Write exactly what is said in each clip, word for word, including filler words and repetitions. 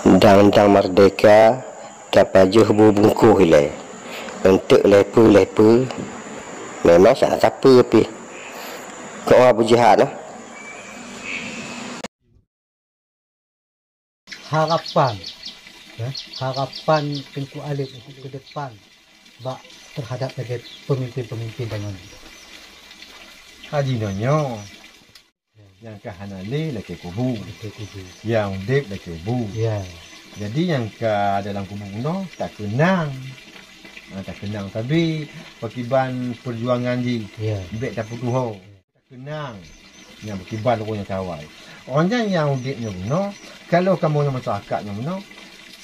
Undang-undang merdeka tapajoh bu bungkôh ilée. Eunteuk lhée peue-lhée peue, memang syarat sapeue pih. Keu ureuëng beujeuhat, nah. Harapan, ya, harapan Teungku Alim untuk ke depan bak terhadap lagée pemimpin-pemimpin tanyoe nyoe. Haji nyoe nyoe, nyang ka hana lé lakée kubu. Lakée kubu. Nyang udeb lakée bu. Ya. Jadi nyang ka dalam kubu bunoe takeunang. Ha, takeunang sabe pakiban peujuangan jih. Ya. Bék tapeutuho. Keunang nyang beukiban lôn nyang kawai. Awak nyan nyang udeb nyoe bunoe, kalau kamoe nyang masyarakat nyoe bunoe,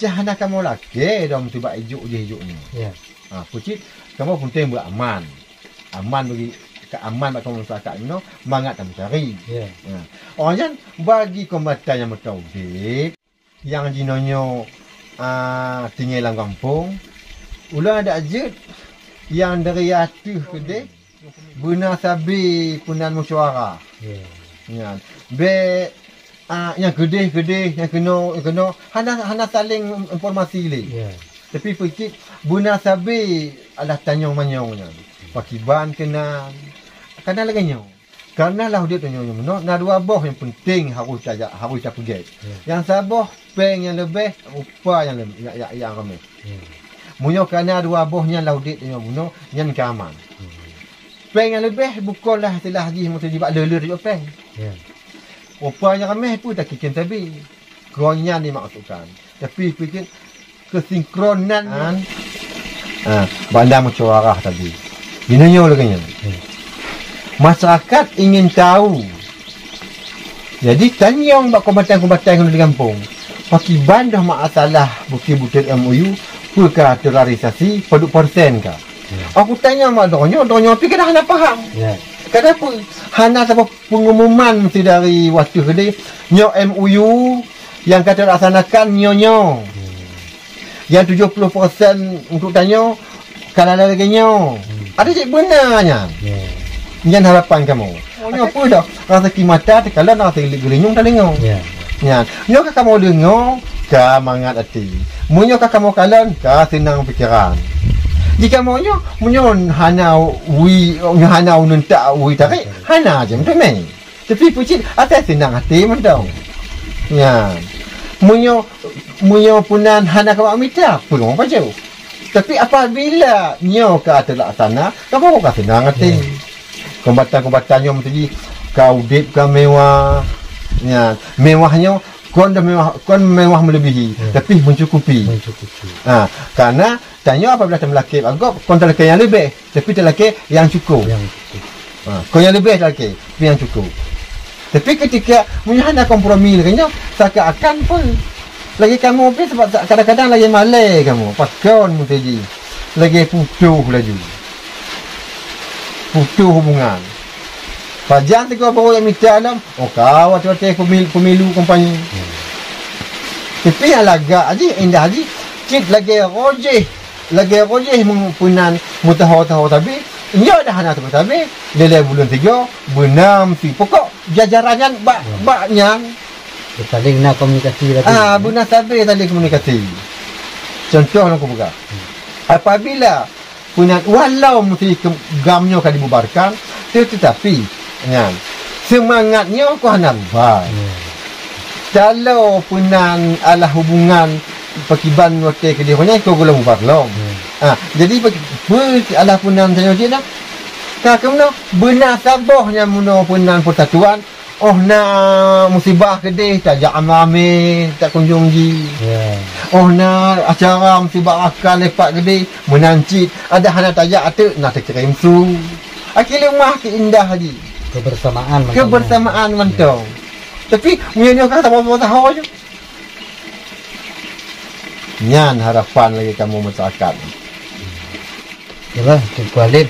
cah hana kamoe lakée dong tibak ijok jih ijok nyoe. Ya. Ha, peucit kamoe peunteng beuaman. Aman bagi, ka aman bak kamoe masyarakat nyoe bunoe, mangat tameucari. Ya. Ha. Awak nyan bagi kombatan nyang meuka udeb, nyang jinoenyoe, a, tinggai lam gampông, ulôn adak jeuet nyang dari ateueh keudeh beuna sabe peunan meusyuara. Ya. Nyan. Bék, a, nyang keudeh-keudeh, nyang keunoe, nyang keunoe, hana, hana saléng informasi lé. Ya. Tapi peucit beuna sabe alah tanyong manyong nyan. Pakiban keunan. Kana lagée nyoe. Karena lam udeb tanyoe nyoe meunoe na dua boh nyang peunteng harôh tajak, harôh tapeugét. Ya. Nyang saboh péng nyang leubeh, rupa nyang lem-, ya, ya, nyang ramé. Ya. Meunyoe kana dua boh nyan lam udeb tanyoe meunoe, nyan ka aman. Ya. Péng nyang leubeh bukon lah istilah jih meuteujibak le-le tajok péng. Ya. Rupa nyang ramé peue takikém sabe. Keu nyan dimaksudkan. Tapi peucit keusinkronan nyan, ha, banda meusyuara tadi. Jinoenyoe lagée nyan. Hmm. Masyarakat ingin tahu. Jadi, tanyong bak kombatan-kombatan di gampông, pakiban dah masalah bukti-bukti M O U, peue ka terrealisasi, padub persen ka. Hmm. Aku tanyong bak doronyoe, doronyoe pih ka dah hana paham. Ya. Kenapa? Hana saboh pengumuman meusti dari wateueh keudeh, nyoe M O U nyang ka teulasanakan nyoe nyoe. Hmm. Nyang tujoh ploh persen untuk tanyoe ka lalai lagée nyoe. Hmm. Ada cit beuna nyan. Ya. Nyan harapan kamoe. Oh, nyoe peue dah? Raseuki mata teukalon, raseuki geulinyueng tadeungoe. Ya. Nyan. Nyoe ka kamoe deungoe, ka mangat até. Meunyoe ka kamoe kalon, ka seunang pikeran. Di kamoe nyoe, meunyoe hana wie, nyoe hana uneuen tak wie tarek, hana jeuem teumé. Tapi peucit asai seunang até mantong. Nyan. Meunyoe, meunyoe peunan hana kamoe mita, peue kamoe pajoh. Tapi apabila nyoe ka teulaksana, kamoe ka seunang até. Hmm. Kombatan-kombatan nyoe meuteujih ka udeb ka mewah. Nyan, mewah nyoe kon dah mewah, kon mewah meuleubih, hmm, tapi mencukupi. Mencukupi. Ha, karena tanyoe apabila tameulakée bak gob, kon talakée nyang leubeh, tapi talakée nyang cukup. Nyang cukup. Ha, kon nyang leubeh talakée, tapi nyang cukup. Tapi ketika meunyoe hana kompromi lagée nyoe, seakan-akan pun lagée kamoe pih, sebab kadang-kadang lagée malée kamoe, pakon meuteujih, lagée putôh laju. Putôh hubungan. Pajan sigoe barô nyang mita lom, oh, ka watée-watée pemil-, pemilu kampanye. Hmm. Tapi nyang lagak jih, indah jih, cit lagée roh jih, lagée roh jih meu-, peunan meutuho-tuho sabe, nyoe dah hana sabe-sabe, lé-lé buleuen sigoe, beunam si pokok jajaran nyan bak, hmm, bak nyan. Saling na komunikasi lagi. Ah, beuna sabe saling komunikasi. Contoh lôn kupeugah. Hmm. Apabila peunan walau meusti ke-, GAM nyoe ka dibubarkan, te-, tetapi, nyan, seumangat nyoe kon hana bubar. Hmm. Talo peunan alah hubungan pakiban watée keudeh nyan kon gohlom bubar lom. Hmm. Ah, jadi pe-, pe-, alah peunan tanyoe jih na. Ka keunoe beuna saboh nyan meunoe peunan persatuan, oh na musibah keudeh tajak amé-amé takunjong jih. Ya. Oh na acara musibah rakan lepak keudeh meunan cit, adak hana tajak até na takirém su. Akhé leumah keu indah jih. Kebersamaan mantong. Kebersamaan mantong. Ya. Tapi meunyoe ka saboh-saboh saho jih. Nyan harapan lagée kamoe masyarakat. Yalah, Teungku Alim.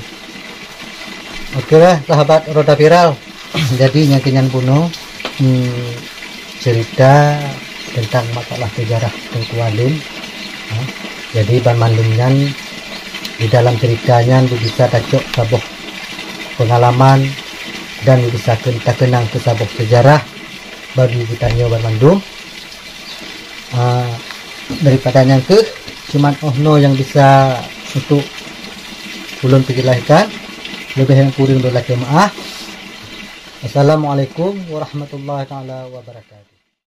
Oke lah, sahabat Roda Viral. Jadi, nyang keu nyan bunoe, hmm, cerita tentang masalah sejarah Teungku Alim. Ha, jadi, banmandum nyan di dalam cerita nyan beubisa tacok saboh pengalaman dan beubisa keu-, takeunang keu saboh sejarah bagi geutanyoe banmandum. Ah, Daripada nyang keuh, cuman 'oh noe nyang bisa untuk ulôn peujelaskan. Leubeh nyang kureueng lôn lakée meu'ah. Assalamualaikum warahmatullahi taala wabarakatuh.